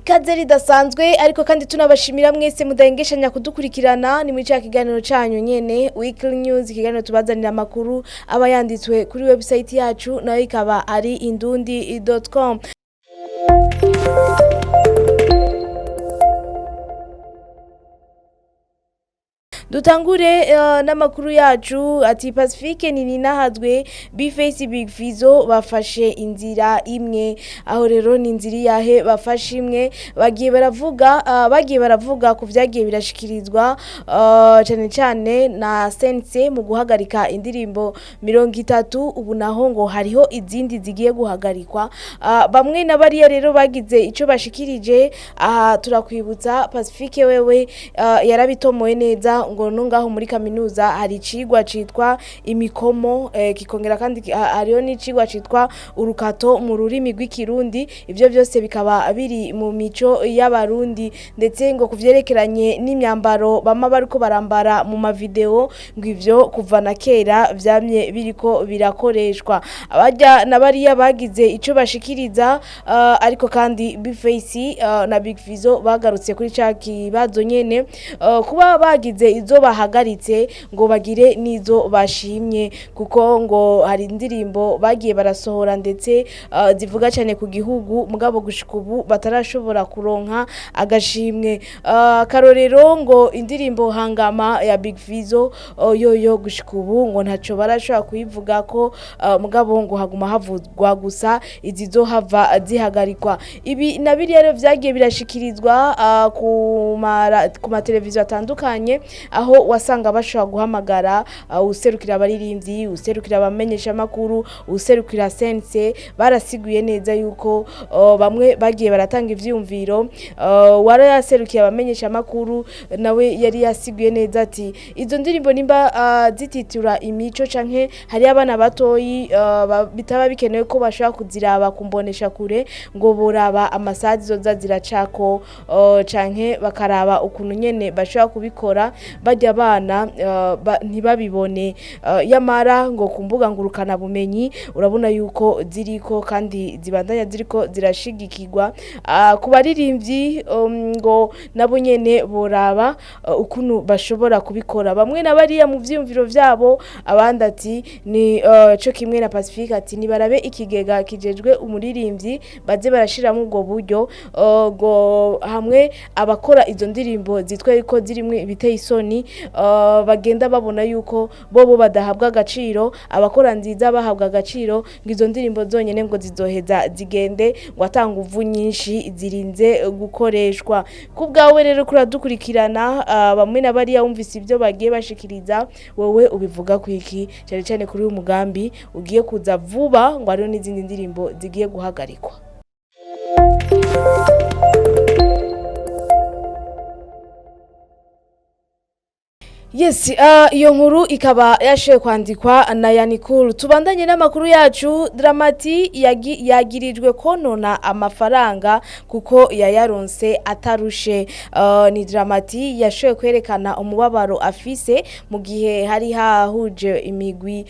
Ikaze ridasanzwe, ariko kandi tunabashimira mwese mudahengeshanya kudukurikirana. Ni muri ca kiganiro canyu nyene, Weekly News, ikiganiro tubazanira amakuru aba yanditswe kuri website yacu, nayo ikaba ari indundi.com. Dutangure n'amakuru yacu ati Pacifique Nininahazwe, B-Face, Big Fizzo bafashe inzira imwe. Aho rero ni inzira yahe bafashe imwe? Bagiye baravuga ku vyagiye birashikirizwa cyane cyane na CNC mu guhagarika indirimbo 30. Ubu naho ngo hariho izindi zigiye guhagarikwa. Bamwe na bariya rero bagize ico bashikirije. Aha turakwibutsa, Pacifique wewe yarabitomoye neza ngo no ngaho muri kaminuza hari icigwa citwa imikomo, kikongera kandi hariho n'icigwa citwa urukato mu rurimi rw'Ikirundi. Ivyo byose bikaba biri mu mico y'Abarundi. Ndetse ngo kuvyerekeranye n'imyambaro bama bariko barambara mu mavideo, ngo ivyo kuva na kera vyamye biriko birakoreshwa. Abarya na bariya bagize ico bashikiriza, ariko kandi B-Face na Big Fizzo bagarutse kuri ca kibazo nyene, kuba bagize izo bahagaritse ngo bagire n'izo bashimye, kuko ngo hari indirimbo bagiye barasohora ndetse zivuga cyane ku gihugu, mugabo gushika ubu batarashobora kuronka agashimwe. Karorero ngo indirimbo Hangama ya Big Fizzo, yoyo gushika ubu ngo ntaco barashobora kuyivuga ko, mugabo ngo haguma havugwa gusa izizohava zihagarikwa. Ibi na biriya rero vyagiye birashikirizwa ku mateleviziyo atandukanye, aho wasanga bashobora guhamagara userukira abaririmbyi, userukira abamenyeshamakuru, userukira CNC. Barasiguye neza yuko bamwe bagiye baratanga ivyiyumviro. Warayaserukiye abamenyeshamakuru nawe yari yasiguye neza ati izo ndirimbo nimba zititura imico canke hari abana batoyi, bitaba bikenewe ko bashobora kuziraba kumbonesha kure, ngo boraba amasaha zizoza ziracako, canke bakaraba ukuntu nyene bashobora kubikora bajya abana ntibabibone. Yamara ngo ku mbuga ngurukana bumenyi urabona yuko ziriko kandi zibandanya ziriko zirashigikirwa. Ku baririmbyi, ngo nabo nyene boraba ukuntu bashobora kubikora. Bamwe na bariya mu vyiyumviro vyabo, abandi ati ni co kimwe na Pacifique, ati nibarabe ikigega kijejwe umuririmbyi, baze barashiramo ubwo buryo, ngo hamwe abakora izo ndirimbo zitwa yuko zirimwe ibiteye isoni, bagenda babona yuko bobo badahabwa agaciro, abakora nziza bahabwa agaciro, ngo izo ndirimbo zonyene ngo zizoheza zigende, ngo atanga uvu nyinshi zirinze gukoreshwa. Ku bwawe rero kuradukurikirana, bamwe na bariya wumvise ibyo bagiye bashikiriza, wowe ubivuga kwiki, cyane cyane kuri uyu mugambi ugiye kuza vuba, ngo hariho n'izindi ndirimbo zigiye guhagarikwa? Yes, iyo nkuru ikaba yashoboye kwandikwa na Yanikuru. Tubandanye n'amakuru yacu. Drama-T yagirijwe konona amafaranga kuko yayaronse atarushe. Ni Drama-T yashoboye kwerekana umubabaro afise mu gihe hari hahuje imigwi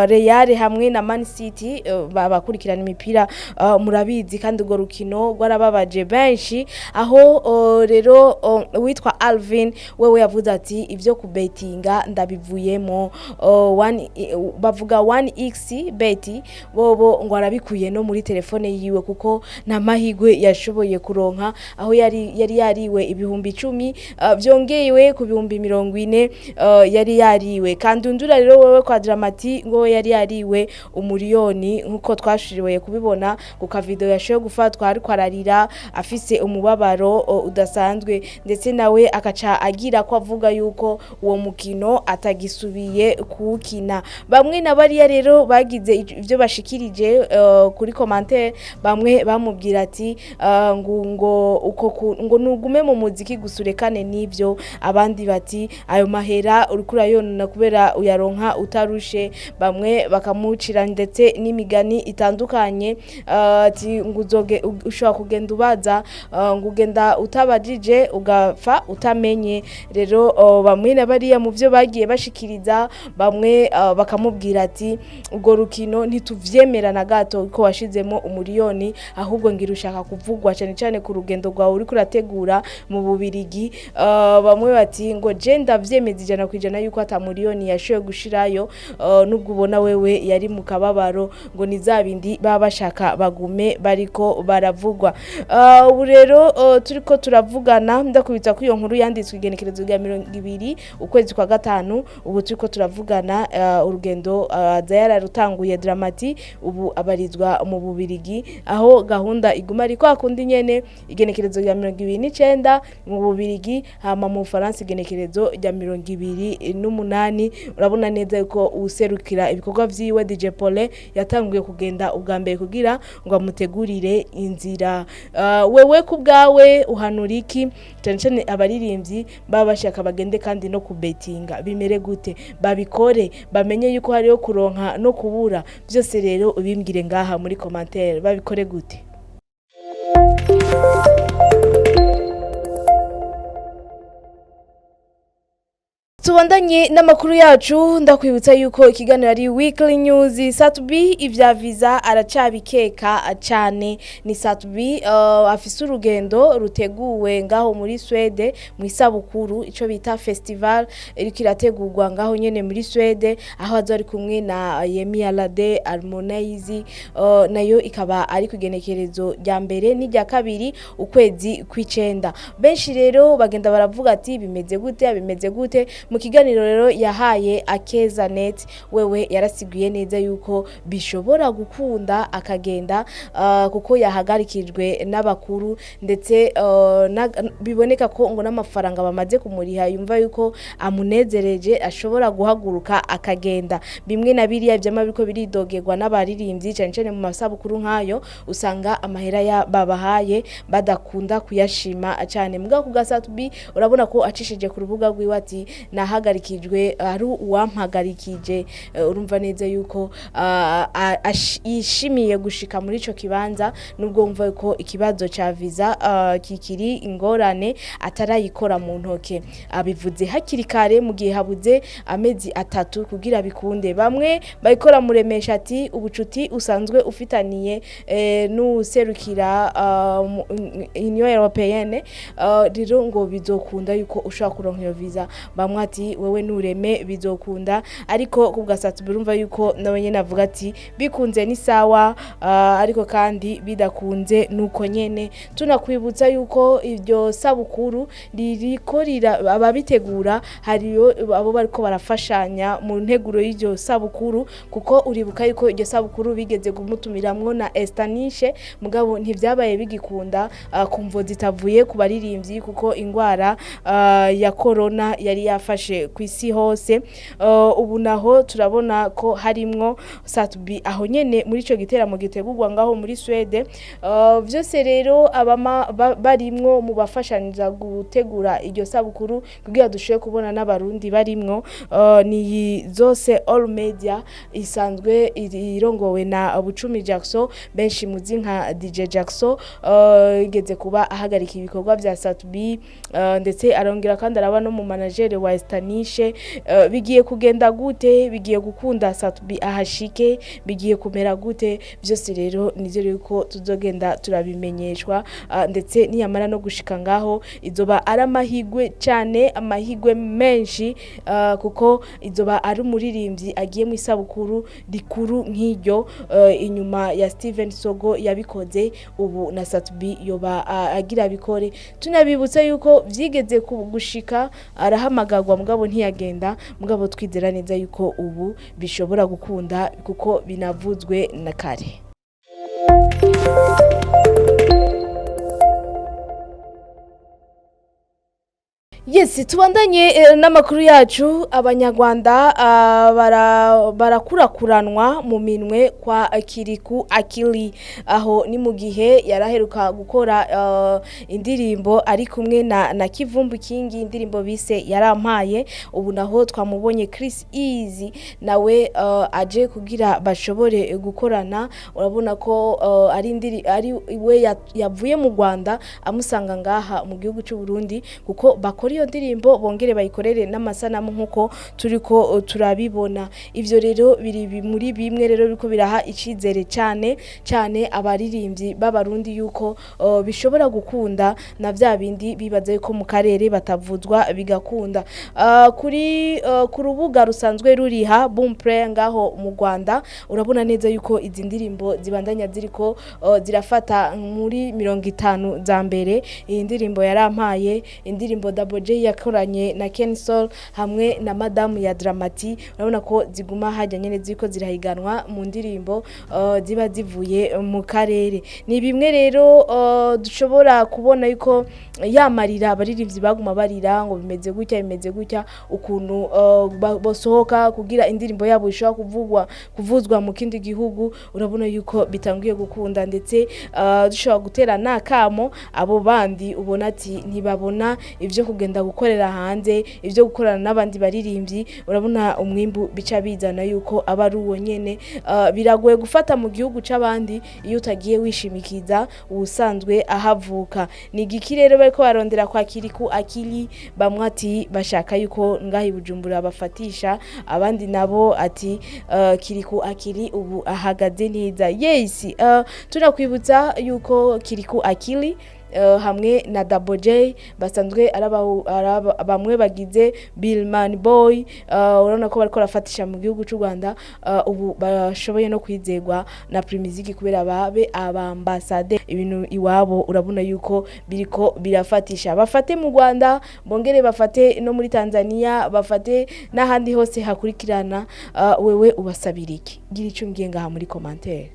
Real hamwe na Man City. Bakurikirana imipira murabizi, kandi urwo rukino rwarababaje benshi, aho rero witwa Alvin wewe yavuze ati ibyo kubetinga ndabivuyemo. One, bavuga 1x bet, bobo ngo arabikuye no muri telefone yiwe, kuko nta mahigwe yashoboye kuronka, aho yari yariwe 10,000, vyongewe ku 40,000 yari yariwe. Kandi undura rero wewe kwa Drama-T ngo yari yariwe umuriyoni, nkuko twashoboye kubibona ku kavideo yashoboye gufatwa ariko ararira afise umubabaro udasanzwe, ndetse nawe akaca agira ko avuga yuko uwo mukino atagisubiye kuwukina. Bamwe na bariya rero bagize ivyo bashikirije kuri commentaire. Bamwe bamubwira ati ngo uko ngo nugume mu muziki gusurekane n'ivyo. Abandi bati ayo mahera uriko urayonona kubera uyaronka utarushe. Bamwe bakamucira ndetse n'imigani itandukanye, ati ngo uzoge ushobora kugenda ubaza, ngo ugenda utabajije ugapfa utamenye. Rero Bamwe na bariya mu byo bagiye bashikiriza, bamwe bakamubwira ati urwo rukino ntituvyemera na gato ko washizemo umuriyoni, ahubwo ngira ushaka kuvugwa cyane cyane ku rugendo rwawe uriko urategura mu Bubirigi. Bamwe bati ngo je ndavyemeza 100% yuko ata muriyoni yashoboye gushirayo, nubwo ubona wewe yari mu kababaro, ngo ni za bindi baba bashaka bagume bariko baravugwa. Ubu rero turiko turavugana, ndakubitsa ko iyo nkuru yanditswe igenekerezo rya 20 ukwezi kwa gatanu. Ubu turiko turavugana, urugendo aza yararutanguye Drama-T, ubu abarizwa mu Bubirigi, aho gahunda iguma ari kwa kundi nyene, igenekerezo rya 29 mu Bubirigi, hama mu Bufaransa igenekerezo rya 28. Urabona neza yuko userukira ibikorwa vyiwe DJ Paulin yatanguye kugenda ubwa mbere kugira ngo amutegurire inzira. Wewe ku bwawe uhanura iki cyane cyane abaririmbyi baba bashaka bagende kandi no kubetinga, bimere gute, babikore bamenye yuko hariho kuronka no kubura byose? Rero ubimbwire ngaha muri commentaire, babikore gute? Tubandanye n'amakuru yacu, ndakwibutsa yuko ikiganiro ari Weekly News. Sat-B ivya visa aracabikeka cyane. Ni Sat-B afise urugendo ruteguwe ngaho muri Swede mu isabukuru, ico bita festival iriko irategurwa ngaho nyene muri Swede, aho azo ari kumwe na Yemi Alade, Harmonize, nayo ikaba ari kugenekerezo rya mbere n'irya kabiri ukwezi kw'icenda. Benshi rero bagenda baravuga ati bimeze gute, bimeze gute? Mu kiganiro rero yahaye Akeza Net, wewe yarasiguye neza yuko bishobora gukunda akagenda, kuko yahagarikijwe n'abakuru, ndetse biboneka ko ngo n'amafaranga bamaze kumuriha yumva yuko amunezereje, ashobora guhaguruka akagenda. Bimwe na biriya vyama biriko biridogerwa n'abaririmbyi cyane cyane mu masabukuru nk'ayo, usanga amahera ya babahaye badakunda kuyashima cyane. Mugabo ku Sat-B urabona ko acishije ku rubuga rwiwe ati nahagarikijwe, ari uwampagarikije. Urumva neza yuko yishimiye gushika muri ico kibanza, nubwo wumva ko ikibazo ca visa kikiri ingorane atarayikora mu ntoke. Abivuze hakiri kare mu gihe habuze amezi 3 kugira bikunde. Bamwe bayikora muremesha ati ubucuti usanzwe ufitaniye n'userukira Union Européenne, rero ngo bizokunda yuko ushobora kuronka iyo visa. Bamwe ati wewe nureme bizokunda, ariko ku bwa Sat-B urumva yuko nawe nyene avuga ati bikunze ni sawa, ariko kandi bidakunze nuko nyene. Tunakwibutsa yuko iryo sabukuru ririko ababitegura hariyo abo bariko barafashanya mu nteguro y'iryo sabukuru, kuko uribuka yuko iryo sabukuru bigeze kumutumiramwo na Estanishe, mugabo ntivyabaye bigikunda, kumvo zitavuye ku baririmbyi, kuko ingwara ya corona yari yafashe ku isi hose. Ubu naho turabona ko harimwo Sat-B aho nyene muri ico giteramo gitegurwa ngaho muri Swede. Vyose rero abama barimwo mu bafashaniza gutegura iryo sabukuru kugira dushobore kubona n'abarundi barimwo, ni zose All Media isanzwe irongowe na Bucumi Jackson, benshi muzi nka DJ Jackson, igeze kuba ahagarika ibikorwa vya Sat-B, ndetse arongera kandi araba no mu manager wa Estanishe. Bigiye kugenda gute? Bigiye gukunda Sat-B ahashike? Bigiye kumera gute? Byose rero nizere yuko tuzogenda turabimenyeshwa, ndetse niyamara no gushika ngaho izoba ari amahigwe cyane, amahigwe menshi, kuko izoba ari umuririmbyi agiye mu isabukuru rikuru nk'iryo, inyuma ya Steven Sogo yabikoze, ubu na Sat-B yoba agira bikore. Tunabibutsa yuko vyigeze gushika arahamagagwa mugabo ntiyagenda, mugabo twizera neza yuko ubu bishobora gukunda kuko binavuzwe na kare. Yes, tubandanye n'amakuru yacu. Abanyarwanda barakurakuranwa mu minwe kwa Kirikou Akili, aho ni mu gihe yaraheruka gukora indirimbo ari kumwe na Kivumbi King, indirimbo bise Yarampaye. Ubu naho twamubonye Chris Easy nawe aje kugira bashobore gukorana. Urabona ko ari indiri ari we yavuye mu Rwanda amusanga ngaha mu gihugu cy'u Burundi, kuko bakora iyo ndirimbo bongere bayikorere n'amasanamu nkuko turiko turabibona. Ivyo rero biri muri bimwe rero biriko biraha icizere cane cane abaririmbyi b'abarundi yuko bishobora gukunda na vya bindi bibaza yuko mu karere batavuzwa bigakunda. Kuri ku rubuga rusanzwe ruriha Boomplay ngaho mu Rwanda, urabona neza yuko izi ndirimbo zibandanya ziriko zirafata muri 50 za mbere. Iyi ndirimbo yarampaye, indirimbo Double J yakoranye na Ken Sol hamwe na Madamu ya Dramati, urabona ko ziguma hajya nyene ziriko zirahiganwa mu ndirimbo ziba zivuye mu karere. Ni bimwe rero dushobora kubona yuko yamarira abaririmbyi baguma barira ngo bimeze gutya bimeze gutya, ukuntu bosohoka kugira indirimbo yabo ishobora kuvugwa kuvuzwa mu kindi gihugu, urabona yuko bitanguye gukunda. Ndetse dushobora gutera nakamo abo bandi ubona ati ntibabona ivyo kugenda gukorera hanze, ivyo gukorana n'abandi baririmbyi, urabona umwimbu bica bizana yuko aba ari uwo nyene. Biragoye gufata mu gihugu c'abandi iyo utagiye wishimikiza uwusanzwe ahavuka. Ni igiki rero bariko barondera kwa Kirikou Akili? Bamwe ati bashaka yuko ngaha i Bujumbura bafatisha, abandi nabo ati Kirikou Akili ubu ahagaze neza. Yes, tunakwibutsa yuko Kirikou Akili hamwe na Double J basanzwe bamwe bagize Billman Boy, urabona ko bariko barafatisha mu gihugu c'u Rwanda, ubu bashoboye no kwizegwa na Primusic kubera babe abambasade ibintu iwabo, urabona yuko biriko birafatisha. Bafate mu Rwanda, bongere bafate no muri Tanzania, bafate n'ahandi hose hakurikirana. Wewe ubasabira iki? Gira ico umbwiye ngaha muri commentaire.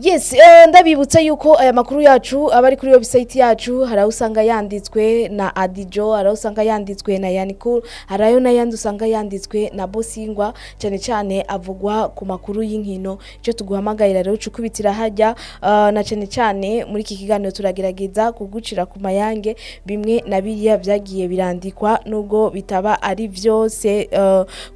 Yes, ndabibutsa yuko aya makuru yacu aba ari kuri website yacu. Hari aho usanga yanditswe na Adijo, hari aho usanga yanditswe na Yanikul, hari ayo n'ayandi usanga yanditswe na Bosingwa, cyane cyane avugwa ku makuru y'inkino. Icyo tuguhamagarira rero cukubitira hajya, na cyane cyane muri iki kiganiro turagerageza kugucira ku mayange bimwe na biriya byagiye birandikwa, nubwo bitaba ari vyose,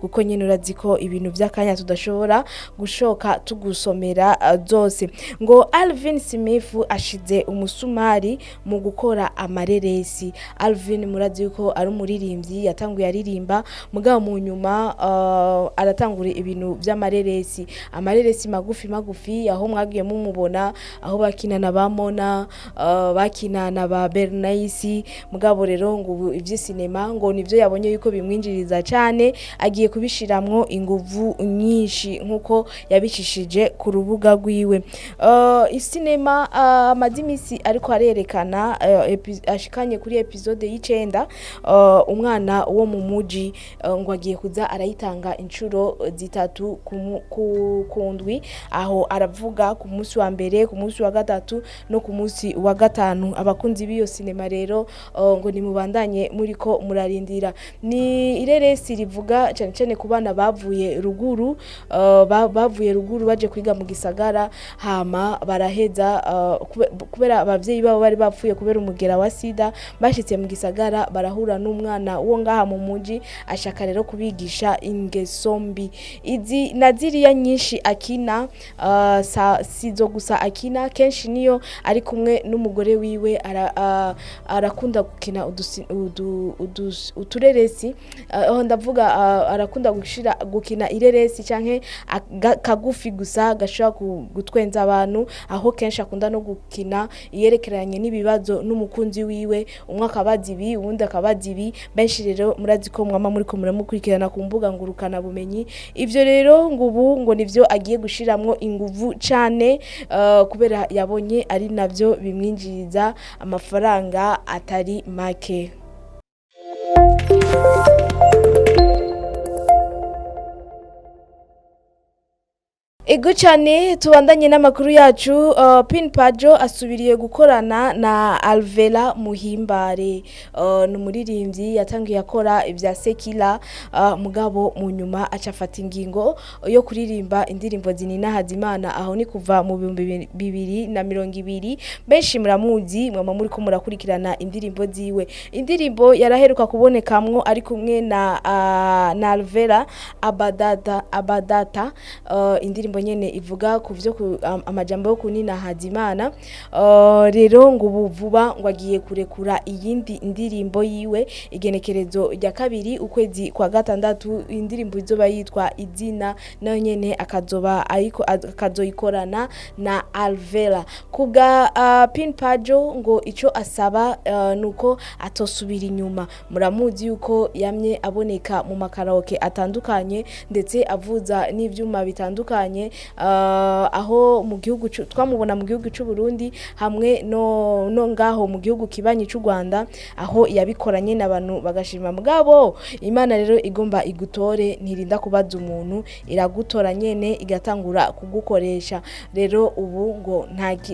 kuko nyine urazi ko ibintu by'akanya tudashobora gushoka tugusomera zose. Ngo Alvin Smith ashize umusumari mu gukora amareresi. Alvin murazi yuko ari umuririmbyi yatanguye aririmba, mugabo mu nyuma aratangura ibintu by'amareresi, amareresi magufi magufi, aho mwagiye mumubona aho bakina na ba Mona, bakina na ba Bernice. Mugabo rero ngo ubu ivy'isinema ngo nivyo yabonye yuko bimwinjiriza cyane, agiye kubishiramwo inguvu nyinshi nkuko yabicishije ku rubuga rwiwe. Isinema amaze iminsi ariko arerekana, ashikanye kuri episode y'icenda, umwana wo mu muji, ngo agiye kuza arayitanga inshuro 3 ku ndwi, aho aravuga ku munsi wa mbere, ku munsi wa gatatu no ku munsi wa gatanu. Abakunzi b'iyo sinema rero ngo nimubandanye muriko murarindira. Ni ireresi rivuga cyane cyane ku bana bavuye ruguru, bavuye ruguru baje kwiga mu gisagara, hama baraheza, kubera abavyeyi babo bari bapfuye kubera umugera wa sida, bashitse mu gisagara barahura n'umwana wo ngaha mu muji, ashaka rero kubigisha ingeso mbi izi na ziriya nyinshi akina. Sizo gusa akina, kenshi niyo ari kumwe n'umugore wiwe arakunda gukina utureresi, aho ndavuga arakunda gukina ireresi canke kagufi gusa gashobora gutwenza abantu, aho kenshi akunda no gukina iyerekeranye n'ibibazo n'umukunzi wiwe, umwe akabaza ibi uwundi akabaza ibi. Benshi rero murazi ko mwama muriko muramukurikirana ku mbuga ngurukana bumenyi. Ivyo rero ngo ubu ngo nivyo agiye gushiramwo inguvu cane, kubera yabonye ari navyo bimwinjiriza amafaranga atari make. Ego cyane, tubandanye n'amakuru yacu. Pin Pajo asubiriye gukorana na Alvera Muhimbare. Ni umuririmbyi yatangiye akora ibya Sekila, mugabo mu nyuma aca afata ingingo yo kuririmba indirimbo zinina Hazimana, aho ni kuva mu 2020. Benshi muramuzi, mwama muri ko murakurikirana indirimbo ziwe. Indirimbo yaraheruka kubonekamwo ari kumwe na Alvera Abadata, indirimbo nyene ivuga ku vyo amajambo yo kuninahaza Imana. Rero ngo ubu vuba ngo agiye kurekura iyindi ndirimbo yiwe igenekerezo rya 2 ukwezi kwa 6, indirimbo izoba yitwa Izina, nayo nyene akazoba ariko akazoyikorana na Alvera. Kubwa Pin Pajo ngo ico asaba nuko atosubira inyuma. Muramuzi yuko yamye aboneka mu makaraoke atandukanye ndetse avuza n'ivyuma bitandukanye, aho mu gihugu twamubona mu gihugu c'u Burundi hamwe no ngaho mu gihugu kibanyi c'u Rwanda, aho yabikoranye n'abantu bagashima. Mugabo Imana rero igomba igutore, ntirinda kubaza umuntu, iragutora nyene igatangura kugukoresha. Rero ubu ngo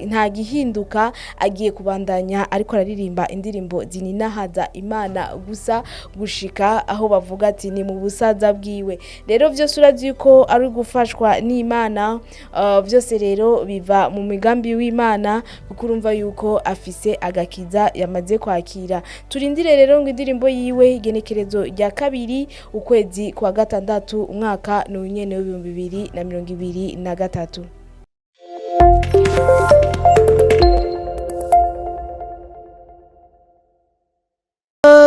nta gihinduka, agiye kubandanya ariko araririmba indirimbo zininahaza Imana gusa gushika aho bavuga ati ni mu busaza bwiwe. Rero vyose urazi yuko ari gufashwa n'Imana, vyose rero biva mu migambi w'Imana, kuko urumva yuko afise agakiza yamaze kwakira. Turindire rero ngo indirimbo yiwe igenekerezo rya 2 ukwezi kwa 6 umwaka ni nyene w'ibihumbi bibiri na mirongo ibiri na gatatu.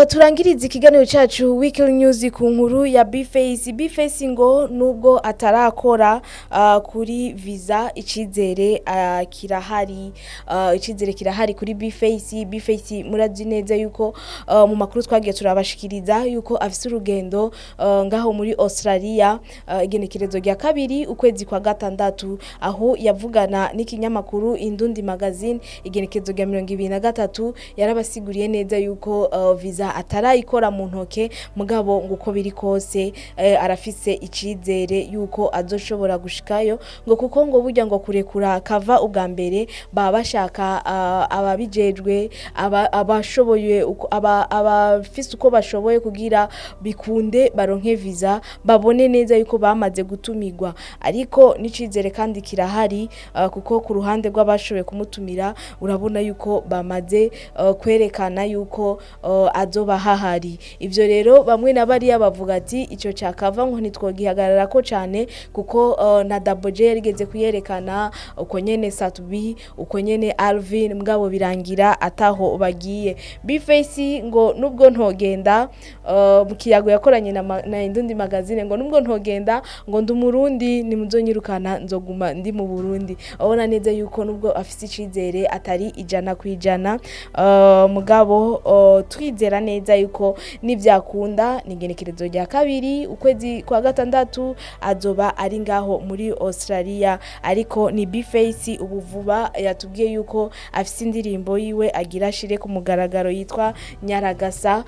Turangiriza ikiganiro cacu Weekly News ku nkuru ya Bface. Bface ngo nubwo atarakora kuri visa, icizere kirahari, icizere kirahari kuri Bface. Bface murazi neza yuko mu makuru twagiye turabashikiriza yuko afise urugendo ngaho muri Australia, igenekerezo rya 2 ukwezi kwa 6, aho yavugana n'ikinyamakuru Indundi Magazine igenekerezo rya 23, yarabasiguriye neza yuko visa atarayikora mu ntoke, mugabo ngo uko biri kose arafise icizere yuko azoshobora gushikayo, ngo kuko ngo burya ngo kurekura kava ubwa mbere baba bashaka ababijejwe, abashoboye, abafise uko bashoboye kugira bikunde baronke visa, babone neza yuko bamaze gutumirwa. Ariko n'icizere kandi kirahari, kuko ku ruhande rw'abashoboye kumutumira urabona yuko bamaze kwerekana yuko azoba hahari. Ivyo rero bamwe na bariya bavuga ati ico cakava ngo ntitwogihagarara ko cane, kuko na Double J yarigeze kuyerekana uko nyene, Satubi uko nyene, Alvin, mugabo birangira ataho bagiye. Bface ngo nubwo ntogenda, mu kiyago yakoranye na Indundi Magazine, ngo nubwo ntogenda ngo ndi umurundi, nimuzonyirukana nzoguma ndi mu Burundi. Abona neza yuko nubwo afise icizere atari 100%, mugabo twizera neza yuko nivyakunda ni igenekerezo rya 2 ukwezi kwa 6 azoba ari ngaho muri Australia. Ariko ni Bface ubu vuba yatubwiye yuko afise indirimbo yiwe agira ashire ku mugaragaro yitwa Nyaragasa,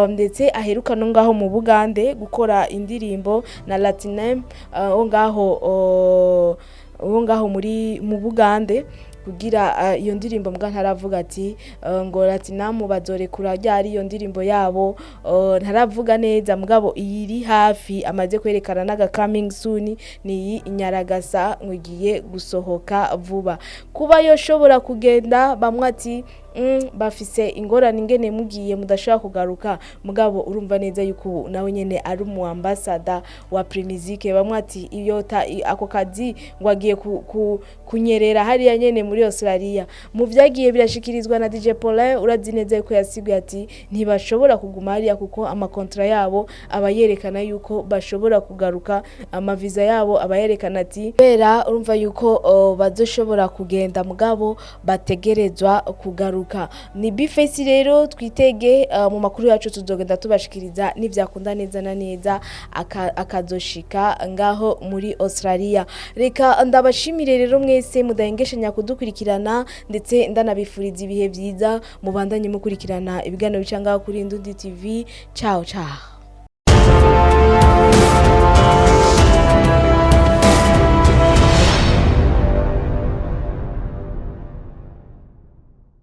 ndetse aheruka no ngaho mu Bugande gukora indirimbo na Latinem, wo ngaho muri mu Bugande, kugira iyo ndirimbo mbwa ntaravuga ati ngo Latinamu bazorekura ryari iyo ndirimbo yabo, ntaravuga neza, mugabo iyiri hafi amaze kwerekana n'aga coming soon ni iyi Nyaragasa ngo igiye gusohoka vuba. Kuba yoshobora kugenda bamwe ati bafise ingorane ingene mugiye mudashobora kugaruka, mugabo urumva neza yuko nawe nyene ari umu ambassador wa Primusic. Bamwe ati iyo ako kazi ngo agiye kunyerera hariya nyene muri Australia. Mu vyagiye birashikirizwa na DJ Paulin, urazi neza yuko yasiguye ati ntibashobora kuguma hariya kuko amakontra yabo aba yerekana yuko bashobora kugaruka, amaviza yabo aba yerekana ati kubera urumva yuko bazoshobora kugenda mugabo bategerezwa kugaruka. Ni Bface rero twitege mu makuru yacu tuzogenda tubashikiriza nivyakunda neza na neza akazoshika ngaho muri Australia. Reka ndabashimire rero mwese mudahengeshanya kudukurikirana, ndetse ndanabifuriza ibihe vyiza, mubandanye mukurikirana ibiganiro bica ngaho kuri Indundi TV. Ciao ciao.